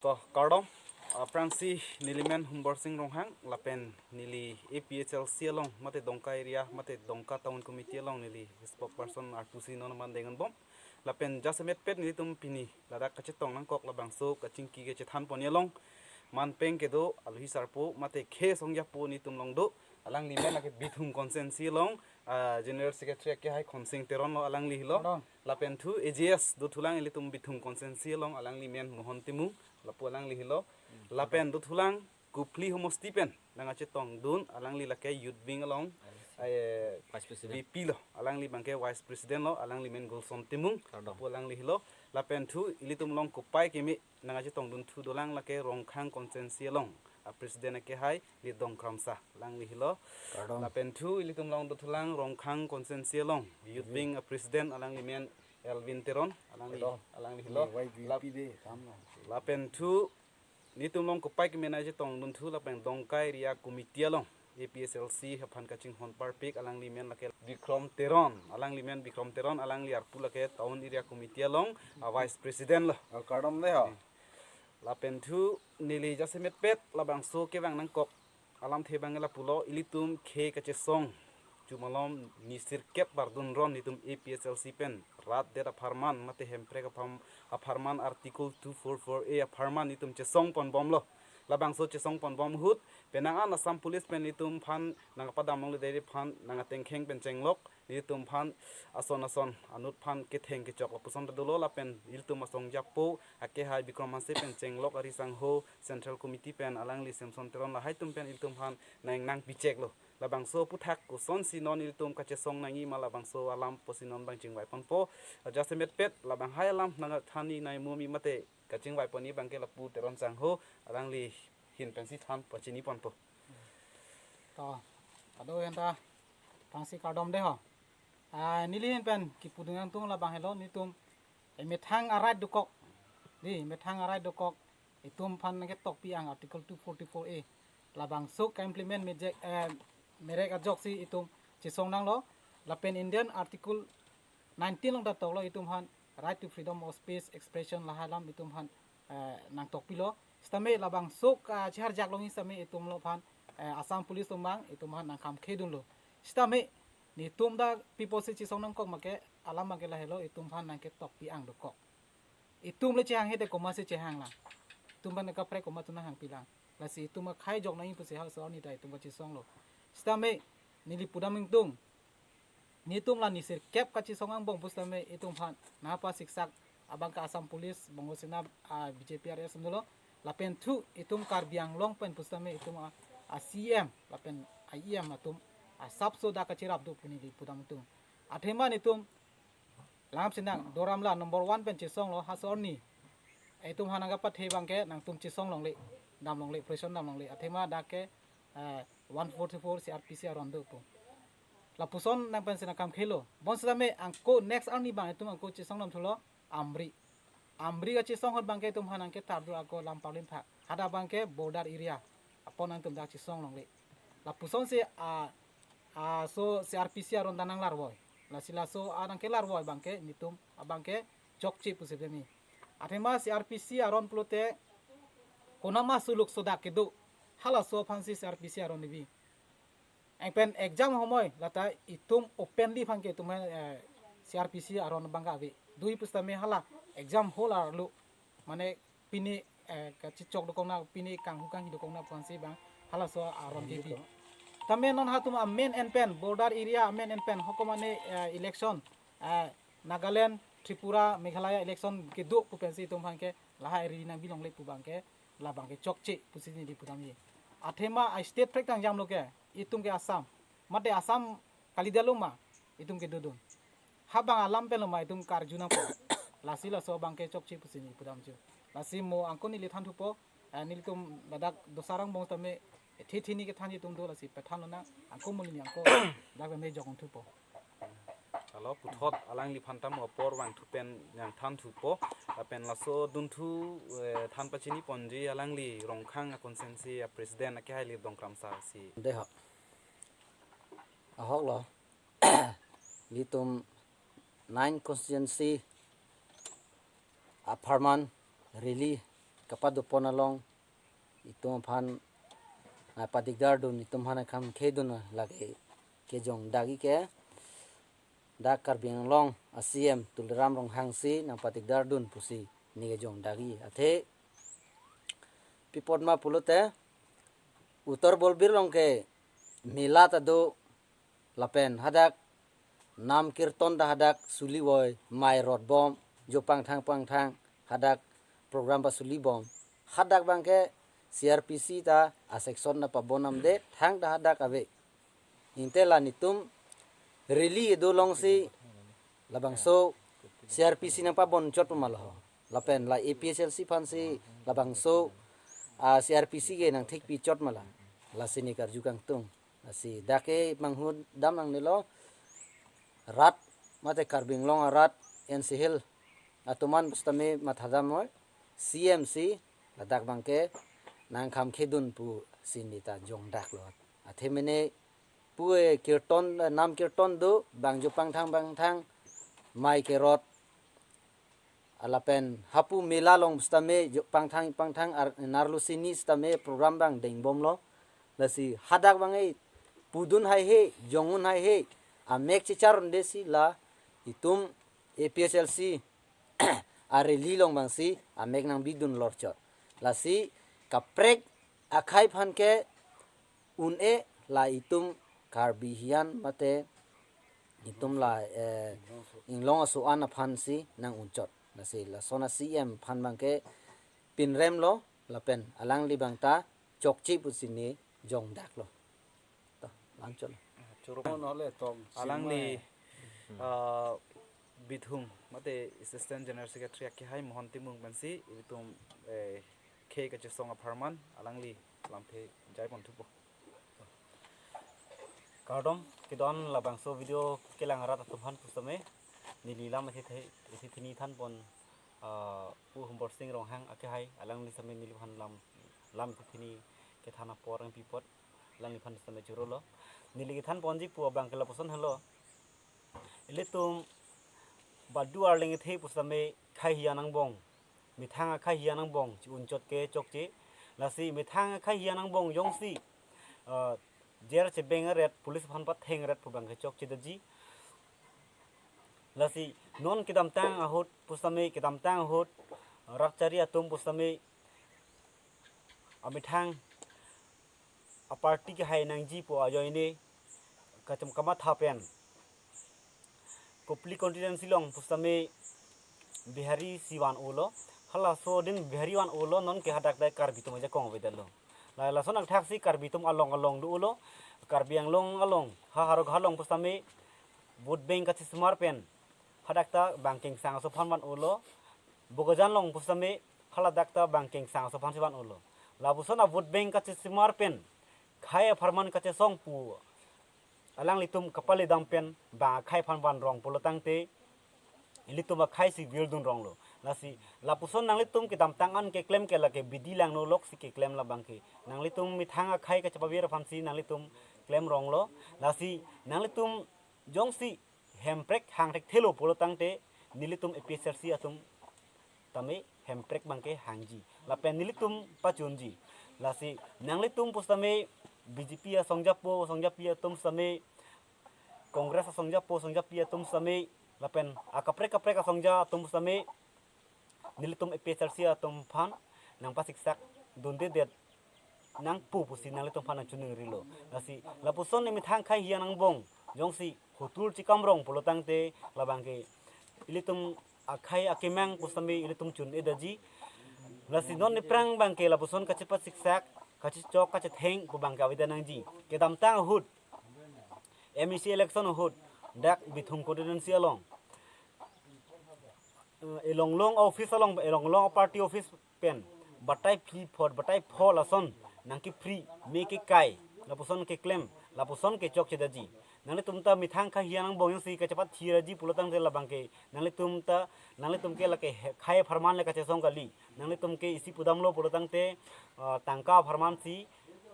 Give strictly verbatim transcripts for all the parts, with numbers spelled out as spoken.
To, kardom, aphrangsi nelimen Humborsing Ronghang, lapen neli A P H L C along, mate Dongka area, mate Dongka Town Committee along neli spokesperson arpusi non mandeng anbom. Lapen jasemet pet nelitum pini ladak kachetong nangkok labangso kachingki kachethan pon along, manpeng kedo, aluhi sarpo, mate khei songjapo nelitum along do, alangli men lake Bithung constituency along, ah, General Secretary akehai Khonsing Teron lo, alangli helo. Kardom. Lapen thu A G S dothulang ilitum Bithung constituency along, alangli men Mohon Timung, lapu alangli helo. Lapen dothulang Kopili homosti pen nangkachetongdun, alangli lake Youth Wing along, eh, Vice President. V P lo, alangli abangke Vice President lo, alangli men Gulson Timung, Kardom. Lapu alangli helo. Lapen thu ilitum along kopai keme nangkachetongdun thu dolang lake Rongkhang constituency along a President akehai Lidong Kramsa, alangli helo. Kardom. Lapen thu ilitum along dothulang Rongkhang constituency along Youth Wing a President, alangli men Elvin Teron, alangli, Kardom. Alangli helo. Ni Y V P Lap-, de, kam na. Lapen thu nelitum along kopai keme nangkachetongdun thu lapen Dongka area committee along A P H L C aphan kachinghon parpik, alangli men lake Bikrom Teron, alangli men Bikrom Teron, alangli arpu lake Town Area Committee along a Vice President lo. Oh, kardom de ho. Lapen thu neli jasemet pet labangso kevang nangkok alamthe abang lapulo, ilitum khei kachesong chumalom ni sirkep bardun ron nelitum A P H L C pen rat det apharman mate Hemprek apham-, apharman Article two four four A apharman nelitum chesong ponbomlo. Labangso chesong ponbom ahut penang an Assam Police pen nelitum aphan nangpadam longle dei aphan nangtengkheng pen chenglok, nelitum aphan ason ason anut aphan ketheng kechok lapuson ta dolo, lapen ilitum asong japo akehai Bikrom Hanse pen chenglok ari sangho Central Committee pen alangli Samson Teron lahai atum pen ilitum aphan nang nangpicheklo. Labangso aphuthak kosonsi non ilitum kachesong nangji ma labangso alam pusi non abang chingvai ponpo. Jasemet pet labanghai alam nangthani nai mumi mate kachingvai ponji abangke lapu Teron sangho alangli ahin pensi than pachini ponpo. To, kado-an ta aphrangsi kardom de ho. Ah, neli ahin pen kipudun nangtung labang helo, nelitum emethang a-right dokok. Di, emethang a-right dokok. Itum aphan nangketokpi ang Article two forty-four A. Labangso ka-implement mejek, eh, merek ajoksi itum chesong nanglo. Lapen Indian Article nineteen along ta toklo itum aphan right to freedom of speech, expression lahai alam itum aphan, eh, nangtokpilo. Sitame labangso kacheharjak longji sitame itum along aphan, eh, Assam Police atum abang itum aphan nangkhamkhedunlo. Sitame nelitum dak pi apotsi chesong nangkok ma ke alam abangke lahelo, itum aphan nangketokpi ang dokok. Itum le chehanghe te komatsi chehanglang. Itum aphan kaprek komat atum nanghangpilang. Lasi itum akhei jok nangji pusi halaso arni ta itum kachesonglo. Sitame neli pudam ingtung. Nelitum la ni sirkep kachesong angbong pusitame itum aphan nangpasiksak abangke Assam Police, Bongo Sena, ah, B J P R S atum dolo. Lapen thu itum Karbi Anglong pen pusitame itum a, a C M lapen a E M atum asapso dak kacherap do pu neli pudam ingtung. Athema nelitum langam sinang doram la number one pen chesonglo halaso arni. Itum aphan nangkapathe abangke nangtum chesong longle, dam longle, presion dam longle. Athema dak ke, eh, one forty-four C R P C aron do pu. Lapuson nang pensi nangkhamkhelo. Bonsitame angko next arni abang itum angko chesong dam thulo Amri. Amri kachesong ahut abangke itum aphan nangketar do ako Lamparlim phak. Hadak abangke border area. Apot nangtum dak chesong longle. Lapusonsi a, a so C R P C aron ta nanglarvoi. Lasi laso a nangkelarvoi abangke nelitum abangke chokche pusi pemi. Athema C R P C aron pulote konatma suluk sodak kedo halaso aphansi C R P C aron nibi. Eng pen exam homoi lata itum openly aphanke itum, eh, C R P C aron abangke ave. Dui pusitame hala exam hall arlo. Mane pini, eh, kachichok dokokna, pini kanghu kanghi dokokna aphansi abang halaso aron kebi. Tame non hatum amen en pen, border area amen en pen, hoko mane, eh, election, eh, Nagaland, Tripura, Meghalaya election kedo pu pensi itum aphanke lahai ri nangbi longle pu abangke, labangke chokche pusi neli pudamji. Athema a state prek tangjamlo ke, itum ke Assam. Mate Assam kalidetlo ma, itum kedodun. Habang alam penlo ma itum karju nangpo. Lasi laso abangke chokche pusi neli pudamji. Lasi mo angko neli thanthupo, eh, nelitum ladak dosarang angbong tame, eh, thi thi ni kethanji atum do lasi pethan lonang, angko mo neli angko dak tame jok thupo. Alo puthot alangliphan ta mo apor vangthu pen nangthanthupo. Lapen laso dunthu, eh, than pachini ponji alangli Rongkhang a constituency a president akehai Lidong Kramsa si. Deho. Ahoklo. Nelitum nine constituency apharman rally kapadopon along itum aphan, ah, padigdar dun, itum aphan akam khedun lake kejong dagi ke dak Karbi Anglong a-C M Tuliram Ronghang si nangpadigdar dun pusi ne kejong dagi. Athe pi apot ma pulote Uttar Bolbir along ke mela ta do lapen hadak nam kirtan ta hadak suli voi, mai rot bom, jo pangthang pangthang hadak program pasuli bom. Hadak abang ke C R P C ta a-section ta pabonam de thangta hadak ave. Inte la netum rally do along si labangso C R P C nangpabon chot ma lo ho. Lapen la A P H L C aphan si labangso, ah, C R P C ke nangthekpi chot ma la. Lasi ne karju kangtung. Lasi dak ke manghu dam nangnelo, rat mate Karbi Anglong arat N C Hills atum an pusitame mathadam noi, C M si ladak abang ke nangkam khedun pusi ne ta jongdak lo. Athe mene pu, eh, kirtan, eh, nam kirtan do, bang jo pangthang pangthang, mai kerot, ah, lapen hapu mela along sitame jo pangthang pangthang ar-, narlo sini sitame program abang dengbomlo. Lasi hadak abang e pudun haihe, jongun haihe, amek chechar un-e si la itum A P H L C a-rally along abang si amek nangbidun lor chot. Lasi kaprek akhei aphan ke un-e la itum Karbi hiyan mate itum la, eh, inglong aso-an aphan si nang-un chot. Lasi lason a-C M aphan abang ke pinrem lo lapen alangli abang ta chokche pusi ne jongdak lo. To, lam chot lo. Choro. Alangli, ah, Bithung mate Assistant General Secretary akehai Mohon Timung pensi ilitum, eh, khei kachesong apharman alangli lamthe jaipon thupo. Kardom, kedo-an labangso video kelang arat atum aphan pusitame neli lam isi the-, isi thini thanpon, ah, Pu Humbor Sing Ronghang akehai, alangli sitame neliphan lam, lam isi thini kethan apor nangpi apot, alangliphan sitame choro lo. Neli kethanponji pu abang ke lapuson helo. Ilitum badu arleng ethe pusitame khei hiyan angbong, methang akhei hiyan angbong chi-un chot ke chokche. Lasi methang akhei hiyan angbong jongsi, ah, jail chebeng aret, police aphan patheng aret pu abang ke chokche daji. Lasi non kedamtang ahut pusitame, kedamtang ahut rat chari atum pusitame amethang a-party kehai nangji pu ajoine kacham kamatha pen Kopili constituency along pusitame Bihari si van-o lo. Halaso din Bihari van-o lo, non ke hadak dai Karbi atum ajakong avedetlo. La lason angthak si Karbi atum along along do-o lo. Karbi Anglong along, ha Howraghat along pusitame vote bank kachesemar pen hadak ta bang Kengsang aso aphan van-o lo. Bokajan along pusitame haladak ta bang Kengsang aso aphan si van-o lo. Lapuson a-vote bank kachesemar pen khei apharman kachesong pu alanglitum kapale dam pen bang akhei aphan van rong pulo tangte ilitum akhei si vildun rong lo. Lasi lapuson nanglitum kedamtang an keklem ke lake bidi langno lok si keklem labang ke. Nanglitum methang akhei kachepavir aphan si nanglitum klem rong lo. Lasi nanglitum jongsi Hemprek hang thekthelo pulo tangte nelitum A P H L C atum tame Hemprek abangke hangji. Lapen nelitum pachunji. Lasi nanglitum pusitame B J P asongjapo, asongjapi atum sitame, Congress asongjapo, asongjapi atum sitame, lapen akaprek kaprek asongja atum sitame, nelitum A P H L C atum aphan nangpasiksak dundedet nangpo pusi nanglitum aphan nangchiningrilo. Lasi lapuson ne methang akhei hiyan angbong jongsi hotur chekam rong pulo tangte labangke ilitum akhei akemang pusitame ilitum chun-e daji. Lasi non ne aphrang abangke lapuson kachepasiksak, kachechok, kachetheng pu abangke avedet nangji. Kedamtang ahut M A C election ahut dak Bithung constituency along, eh, elong long office along, elong long party office pen batai phli phot, batai pho lason nangkephri, me kekai, lapuson keklem, lapuson kechokche daji. Nanglitum ta methang akhei hiyan angbong jongsi kachepathiraji pulo tangte labangke nanglitum ta, nanglitum ke lake he-, akhei apharman le kachesong kali. Nanglitum ke isi pudamlo pulo tangte, ah, tangka apharman si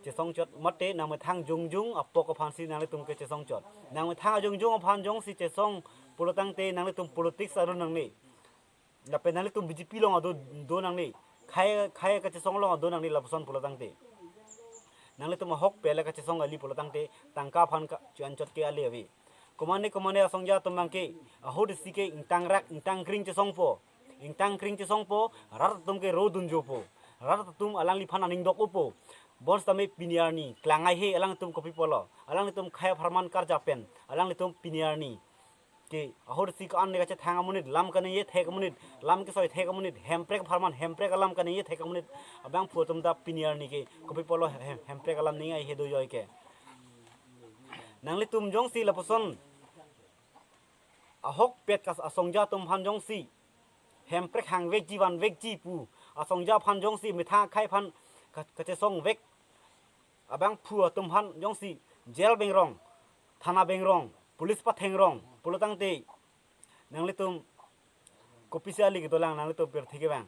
chesong chot mate nangmethang jongjong apok aphan si nanglitum ke chesong chot. Nangmethang ajongjong aphan jongsi chesong pulo tangte nanglitum politics ado nangne. Lapen nanglitum B J P along ado do nangne. khei khei kachesong along adon nangne lapuson pulo tangte, nanglitum ahokpet le kachesong kali pulo tangte tangka aphan ka chuan chot ke ale ave. Komane komane asongja atum abangke ahut isi ke ingtangrak ingtangkring chesongpo. Ingtangkring chesongpo, rat atum ke ro dunjopo. Rat atum alangliphan aning dok-opo. Bonsitame pini arni klang ai he alanglitum kopi pulo. Alanglitum khei apharman karjap pen alanglitum pini arni ke ahut isi ko-an ne kachethang amonit, lam kaningje thek amonit, lam kesoi thek amonit, hemprek apharman hemprek alam kaningje thek amonit abangphu atum ta pini arni ke kopi pulo hem- hemprek alam ning ai he do joi ke. Nanglitum jongsi lapuson ahokpet kas asongja atum aphan jongsi hemprek hangvekji vanvekji pu asongja aphan jongsi methang akhei aphan ka- kachesongvek abangphu atum aphan jongsi jail bengrong, thana bengrong, police patheng rong pulo tangte nanglitum kopisi ali kedolang nanglitum pirthe kevang.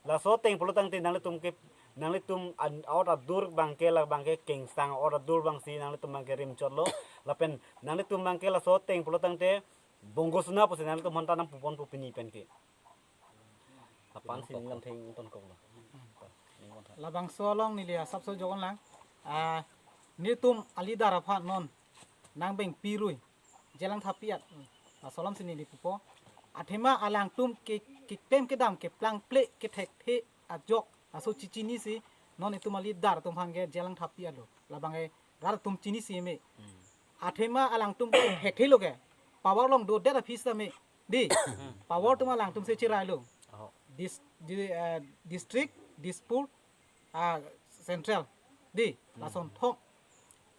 Laso ateng pulo tangte nanglitum ke nanglitum an- out adur abangke la abangke kengsang out adur abangsi nanglitum abangke rim chotlo. Lapen nanglitum abangke laso ateng pulo tangte bonggo suna pusi nanglitum aphan ta nangpuponpo pini pen ke. Lapu-an si ning lamthe ingtonkoklo. Labangso along neli asapso jokon lang. Ah, netum a-leader aphan non nang beng pirui jelang thapiat. Laso alam si neli pupo. Athema alangtum ke keklem kedam keplangple kethekthe ajok aso chichinisi non itum a-leader atum aphan ke jelang thapiat lo. Labang ke rat atum chinisi me. Athema alangtum ke thekthe lo ke. Power along dodet aphi sitame. Di. Power atum alangtum si cherailo. Dis, di, eh, district, Dispur, ah, central. Di. Lason thok.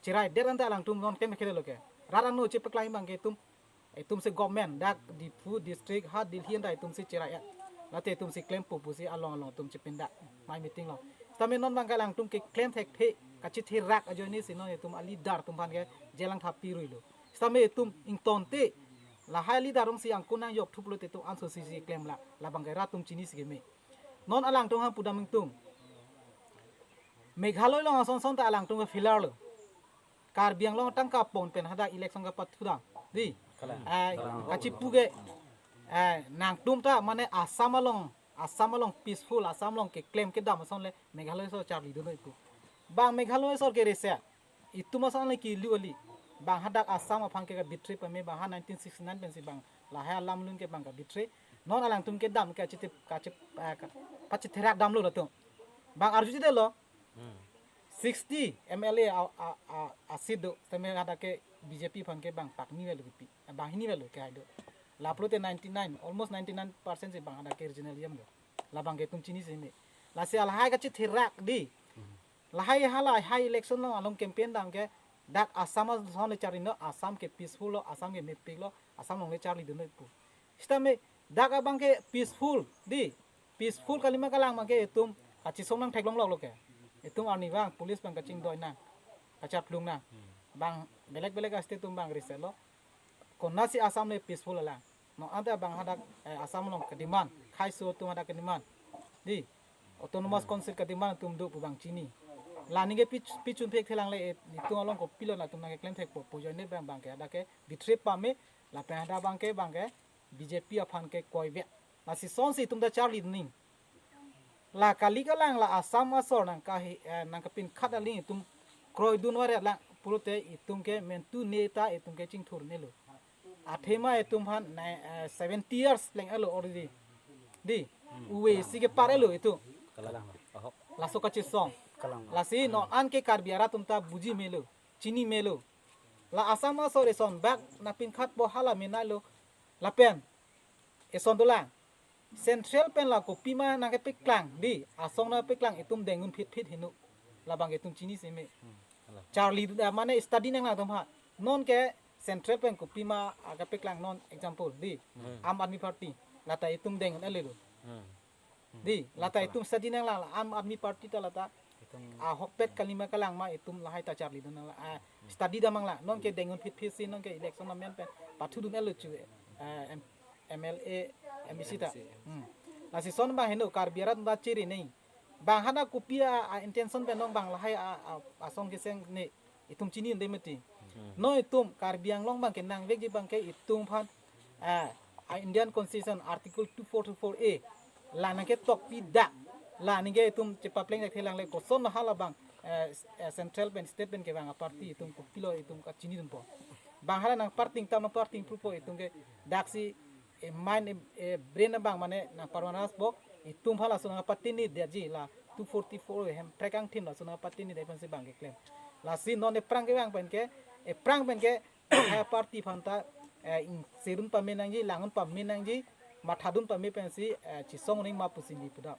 Cheraidet anta alangtum non tem khele lo ke. Rat angno chepaklang abangke itum. Itum si government dak Diphu district ha Delhi anta itum si cherai ya. Late itum si klempo pusi along along itum chepindak. Mai meeting lo. Sitame non abangke alangtum keklem thekthe kachitherak ajoine si non itum a-leader atum aphan ke jelang thapiruilo. Sitame itum ingtonte lahai a-leader atum si angkun nangjokthup lote itum anso si si klemlak. Labang ke rat atum chinisi ke me. Non alangtum aphan pudam ingtung. Meghalaya along ason son ta alangtum ke failure lo. Karbi Anglong tangka pon pen hadak election kapathudam. Di. Kalang. Eh, kalang. Kachipu ke, eh, nangtum ta mane Assam along, Assam along peaceful, Assam along keklem kedam ason le Meghalaya asor charlidun ipu. Bang Meghalaya asor ke rese. Itum ason le kilu ali. Bang hadak Assam aphan ke ka-betray pame bang ha nineteen sixty-nine pensi bang lahai alam lun ke bang ka-betray. Non alangtum kedam ke kachitip kachip, eh, ka-, kachitherak damlo latum. Bang arjudetlo. Sixty M L A a, a, a, a-seat do, tame hadak ke B J P aphan ke bang pakni velo kipi, bang hini velo ke hai do. Lapulote ninety-nine, almost ninety-nine percent si bang hadak ke regional yam do. Labang ke itum chinisi me. Lasi lahai kachitherak di. Lahai hala hai election along along campaign dam ke dak Assam ason le charlino, Assam ke peaceful lo, Assam ke mepik lo, Assam along le charlidun ipu. Sitame dak abang ke peaceful di. Peaceful kalima kalang abang ke itum kachisong nang theklong lok lo ke. Itum arni bang police bang kachingdoi nang, kacharplung nang. Bang belek belek a-state atum bang rese lo. Konatsi Assam le peaceful alang. No ante bang hadak, eh, Assam along ke-demand, khaiso atum hadak ke-demand. Di Autonomous Council ke-demand atum do pu bang chini. La ningke pi, pichun phek thelang le, eh, itum along kopilo latum nangkeklem thekpo pu ajoine bang bang ke hadak ke betray pame lapen hadak abang ke bang ke B J P aphan ke koive. Lasi sonsi itum ta charli ning. La kali kalang la Assam asor nangkahi, eh, nangkapinkhat aling itum kroidun varet lang pulote itum ke mentu neta itum ke chingthurnelo. Athema itum aphan na, eh, seventy years pleng alo already. Di, uwe si kepar alo itum. Kalang. Ahok. Laso kachisong. Kalang. Lasi non an ke Karbi arat atum ta buji melo, chini melo. La Assam asor eson bak nangpinkhatpo hala menai lo. Lapen eson dolang. Central pen la kopima nangkepeklang di, asong nangpeklang itum dengun phit phit hinu. Labang itum chinisi me. Charli, eh, mane study nang latum ha. Non ke central pen kopima, ah, kepeklang non example di. Aam Aadmi Party. Lata itum dengun alelo. Di, lata itum study nang la, la Aam Aadmi Party ta lata ahokpet kalima kalang ma itum lahai ta charlidun nang la, ah, study dam nang la, non ke dengun phit phit si non ke election amen pen pathudun elo chu, eh, M-, M L A, M A C ta. Lasi son bang heno Karbi arat ta chiri nei. Bang hana kopi a, a intention pen non bang lahai a, a, asong keseng ne itum chinide mati. Non itum Karbi Anglong bang ke nangvekji bang ke itum aphan, eh, a Indian Constitution Article two four two four A la nangketok pidak. La ningke itum chepapleng jak thelang le koson hala abang, eh, eh, central pen state pen kevang aparty itum kopilo itum kachinidunpo. Bang hala nangparting tam nangparting pupo itum ke daksi, eh, mind, eh, eh, brain abang mane nangparvanas bok itum hala laso nangpatinidetji la two forty-four hem prekang thim laso nangpatinidetji aphansi bang keklem. Lasi non ephrang kevang pen ke, ephrang pen ke, hai party aphanta, eh, ingserun pame nangji, langun pame nangji, mathadun pame pensi, eh, chisong ring ma pusi neli pudam.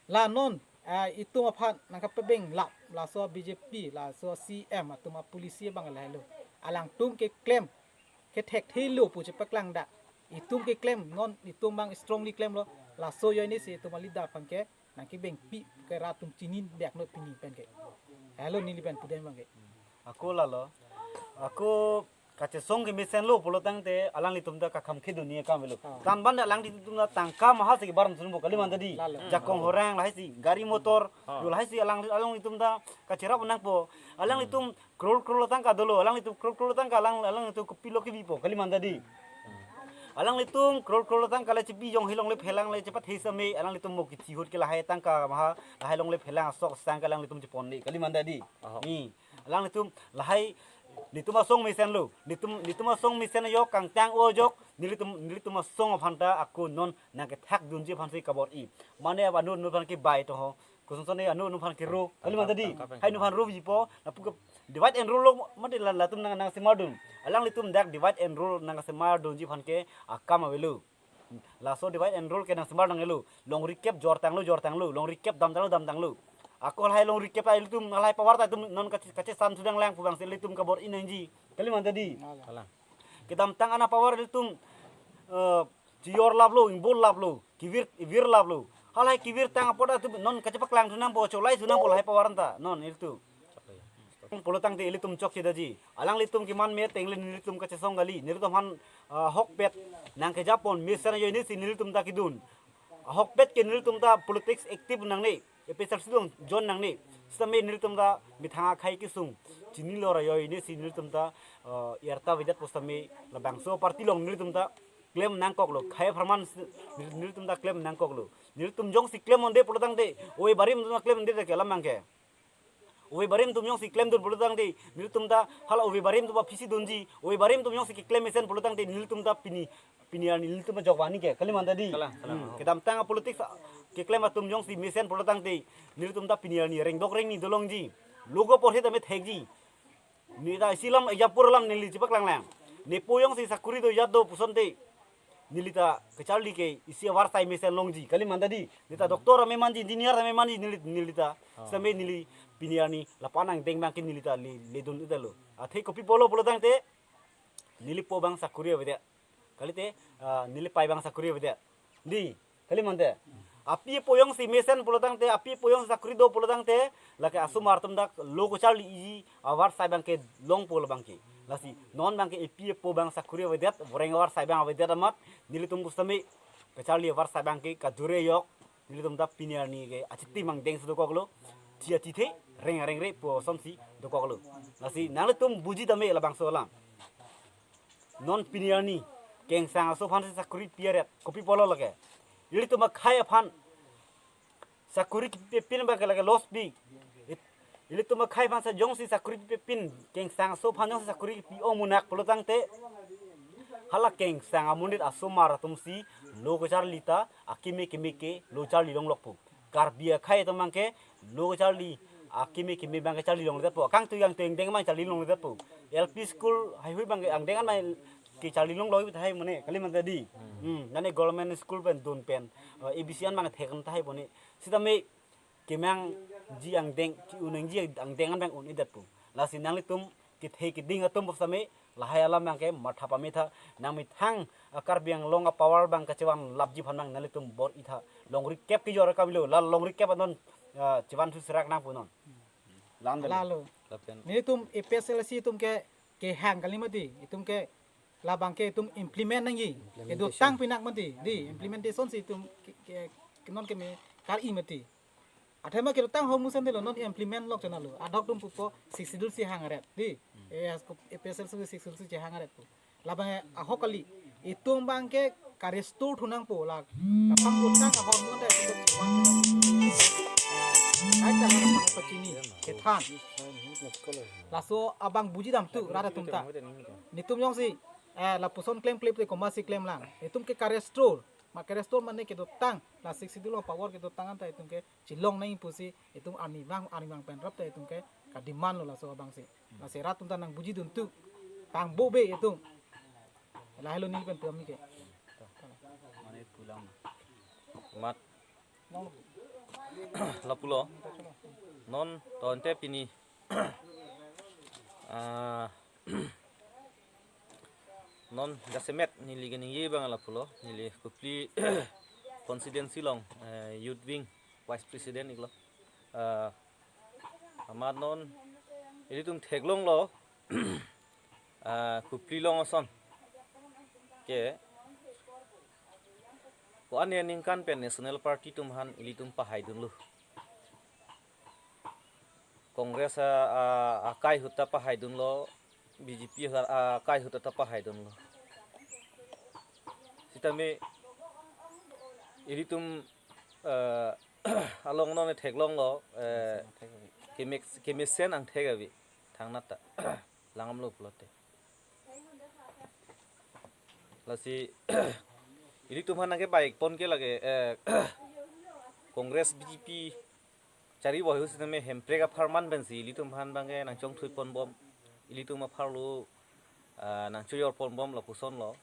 La non, eh, itum aphan nangkapebeng lap, laso B J P, laso C M atum apolicy abang lahelo. Alangtum keklem, kethekthelo pu chepaklangdak. Itum keklem, non itum abang strongly klemlo, laso ajoinesi itum aleader aphan ke nangkebengpi ke rat atum chini biak no pini pen ke. Helo neli pen pudam abang ke. Ako lalo. Ako kachesong kemesenlo pulo tangte alanglitum ta kakham kheduni akam avelo. Ah. Tan ban alanglitum ta tangka maha si kebar sunbo kali manta di. Lalo. Jakong horang lahai si gari motor. Ah. Yo lahai si alang alanglitum ta kacherap nangpo. Alanglitum crore crore tangka dolo. Alanglitum crore crore tangka alang alanglitum kopilo kebipo kali manta di. Alanglitum crore crore tangka le chepi jong hilong le phelang le chepat hesame alanglitum mo kithi hut ke lahai tangka maha lahai long le phelang sok sang ke alanglitum chepon di kali manta di. Aha. Ni alanglitum lahai nelitum asong mesenlo. Nelitum nelitum asong mesen yo kangtang o jok nelitum nelitum asong aphanta ako non nangkethakdunji aphansi kabor-i. Mane abang no no aphan kebai to ho. Koson son ne anu anu aphan kero. Kali manta di. Tangka pen hai anu aphan ro bipo. Lapu ke divide and rule lo mati la latum nang nangsemardun. Alanglitum dak divide and rule nangsemardunji aphan ke akam avelo. Laso divide and rule ke nangsemar nanglo. Longri kep jortanglo jortanglo. Longri kep damtanglo damtanglo. Ako lahai longri kep ta ilitum lahai power ta itum non kache kachesan sudang lang pu abangsi ilitum kabor-i nangji. Kali manta di. Alang. Kedamtang ana power ilitum, eh, chiyor laplo, ingbol laplo, kevir, kevir laplo. Halahai kevir tang apot atum non kachepaklang thu nangpo, cholai thu nangpo lahai power anta. Non ilitum. Pulo tangte ilitum chokchedaji. Alanglitum keman me tengle nelitum kachesong kali. Nelitum aphan, ah, ahokpet nangkejapon mesen ajoinesi nelitum ta kedun. Ahokpet ke nelitum ta politics active nangne. A P H L C along join nangne. Sitame nelitum ta methang akhei kesung chinilo ra ajoinesi nelitum ta, eh, iyarta avedet pusitame labangso party along nelitum ta klem nangkoklo. Khei apharman si nel- nelitum ta klem nangkoklo. Nelitum jongsi klem un'e pulo tangte ove barim atum ta klem un'edet ke alam abang ke. Ove barim atum jongsi klemdun pulo tangte nelitum ta hala ove barim atum aphi si dunji. Ove barim atum jongsi keklem mesen pulo tangte nelitum ta pini pini arni nelitum ajok vani ke kali manta di. Kalang, kalang. Hmm. Kedamtang apolitics keklem atum jongsi mesen pulo tangte nelitum ta pini arni rengdok rengni dolongji. Logo porhe tame thekji. Neli ta isi alam example alam neli chepaklang lang. Nepo jongsi sakuri do jat do pusonte neli ta kacharli ke isi avarsai mesen longji kali manta di. Neli ta doctor tame manji, engineer tame manji neli neli ta. Oh. Sitame neli pini arni lapu-an angdeng abang ke neli ta le ledun-edetlo. Athe kopi pulo pulo tangte neli po abang sakuri avedet. Kalite, ah, neli pei abang sakuri avedet. Di, kali manta. Api apo jongsi mesen pulo tangte, api apo jongsi sakuri do pulo tangte, lake asomar atum dak lo kacharli-iji avarsai abang ke longpo labang ke. Lasi, non abang ke api apo abang sakuri avedet, voreng avarsai abang avedet amat, nelitum pusitame kacharli avarsai abang ke kajore ajok, nelitum ta pini arni ke achitim angdeng si dokoklo, thi achithe, reng areng re pu asonsi dokoklo. Lasi, nanglitum buji tame labangso alam. Non pini arni kengsang aso aphan si sakuri pi aret kopi pulo lake. Ilitum akhei aphan sakuri kepipin abang ke lake loss pi. It- ilitum akhei aphan sa jongsi sakuri kepipin kengsang aso aphan jongsi sakuri pi-o munak pulo tangte hala kengsang amonit asomar atum si lo kacharli ta akeme keme ke lo charli longlokpo. Karbi akhei atum abang ke lo charli akeme keme abang ke charli longledetpo. Kangtui kangtui angdeng abang charli longledetpo. L P school haihui abang ke angdeng abang ke charli longlo tahai mane kali manta di. Hmm. Hmm, nane government school pen dun pen, eh, A B C an abang thek tahai pone. Sitame kemangji angdeng, ke-un nangji angdeng abang un-edetpo. Lasi nanglitum kethe keding atum pusitame lahai alam abang ke matha pametha nangmethang, ah, Karbi Anglong apower abang kachevan lapji aphan abang nanglitum bor-itha. Longri kep kejor kavelo, la longri kep anon, ah, chevan thu serak nangpo non. Lan delo. Lalo. Lapen. Nelitum A P H L C atum ke kehang kali mati, itum ke labang ke itum implement nangji. Implementation. Kedotang pinak mati, di implementation si itum ke, ke, ke non keme kar-i mati. Athema kedotang ho musan delo non implement lok chonalo. Adok atum pupo Sixth Schedule si hang aret. Di. Hmm. Eh, asko A P H L C Sixth Schedule si hang aret pu. Labang ahok kali. Itum abang ke ka-restore thu nangpo la kapangputang ahormu ta itum ke chivan thu nang. Eh, kaita hana pachini kethan. Laso abang buji damthu rat atum ta. Netum jongsi eh lapuson klemkle te komatsi klemlang. Itum ke ka-restore. Ma ka-restore mane kedotang. La Sixth Schedule power kedotang anta itum ke chilong nangji pusi itum arnivang arnivang pen rap ta itum ke ka-demand lo laso abangsi. Lasi rat atum ta nangbuji dunthu. Pangbo be itum. Lahelo neli pen pu ami ke. Mane pulang. Mat. Lapulo. Non to ante pini. Ah, non jasemet neli keningje abang lapulo. Neli Kopili constituency along, eh, youth wing vice president iklo. Ah, amat non ilitum theklonglo, ah, Kopili along ason ke ko-an aningkan pen National Party atum aphan ilitum pahaidunlo. Congress a, a, akai ahut ta pahaidunlo, B J P a, akai ahut ta pahaidunlo. Sitame ilitum, eh, along non theklonglo, eh, kemek, kemesen angthek ave thangnat ta. Langdamlo pulote. Lasi ilitum aphan nangkebai pon ke lake, eh, Congress B J P chari bohi sitame Hemprek apharman pensi ilitum aphan abangke nangchongthui ponbom. Ilitum apharlo, ah, nangchoyor ponbom lapuson lo.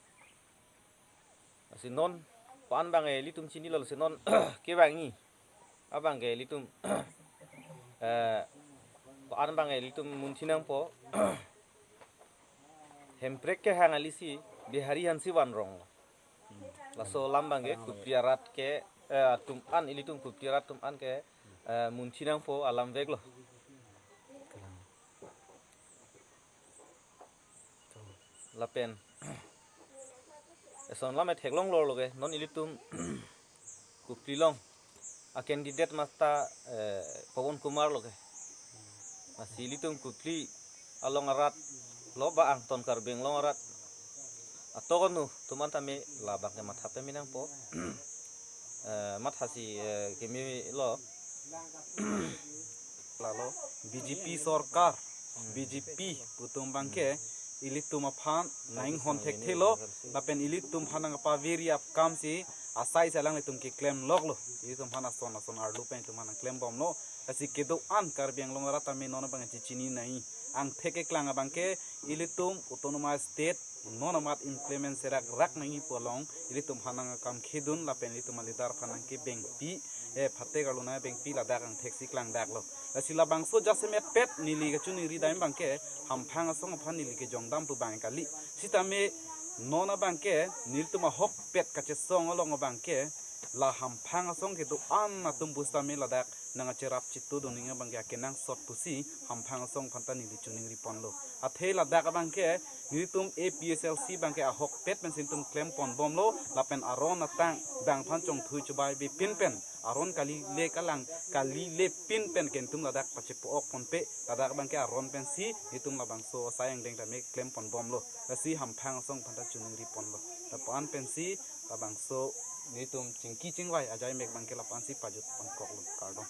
Lasi non ko-an abangke ilitum chinilo, lasi non kevangji abangke ilitum, eh, ko-an abangke ilitum munthi nangpo. Hemprek kehang alisi Bihari aphansi vanrong. Laso alam abangke Kopili arat ke, eh, atum an, ilitum Kopili arat atum an ke, eh, munthi nangpo alam veklo. Lapen eson lam theklonglo ke non ilitum Kopili along a-candidate masta, eh, Pawan Kumar lo ke. Lasi ilitum Kopili along arat lo ba angton Karbi Anglong arat atok anu atum an tame labang ke matha peme nangpo. Eh, mathasi, eh, kemelo. Lalo B J P sorkar, B J P pu atum abangke ilitum aphan nang-inghon thekthelo, lapen ilitum aphan nangpaveri apkamsi asai si alanglitum keklem loklo. Ilitum aphan ason ason arlo pen ilitum aphan nangklembomlo. Lasi kedo-an Karbi Anglong arat tame non abang chechini nangji. Angthek keklang abangke ilitum Autonomous State non amat implement serak rak nangji pu along ilitum aphan nangkam khedun lapen ilitum aleader aphan nangkebengpi, eh, phatek arlo nangkebengpi ladak angthek si klangdaklo. Lasi labangso jasemet pet neli kachiningri dam abangke hamphang asong aphan neli kejongdam pu abang kali. Sitame non abangke nelitum ahokpet kachesong along abangke la hamphang asong kedo-an atum pusitame ladak nangkacherap chitudun nangji abangke akenangsot pusi hamphang asong aphanta neli chiningri ponlo. Athe ladak abangke nelitum A P H L C abangke ahokpet pensi nelitum klem ponbomlo, lapen aron atang bang aphan chongthui chobei bipin pen aron kali le kalang kali le pin pen ke nelitum ladak pachepo-ok ponpe, ladak abangke aron pensi nelitum labangso asai angdeng tame klem ponbomlo. Lasi hamphang asong aphanta chiningri ponlo. Lapu-an pensi labangso nelitum chingki chingvai ajai mek abangke lapu-ansi pajut ponkoklo. Kardom.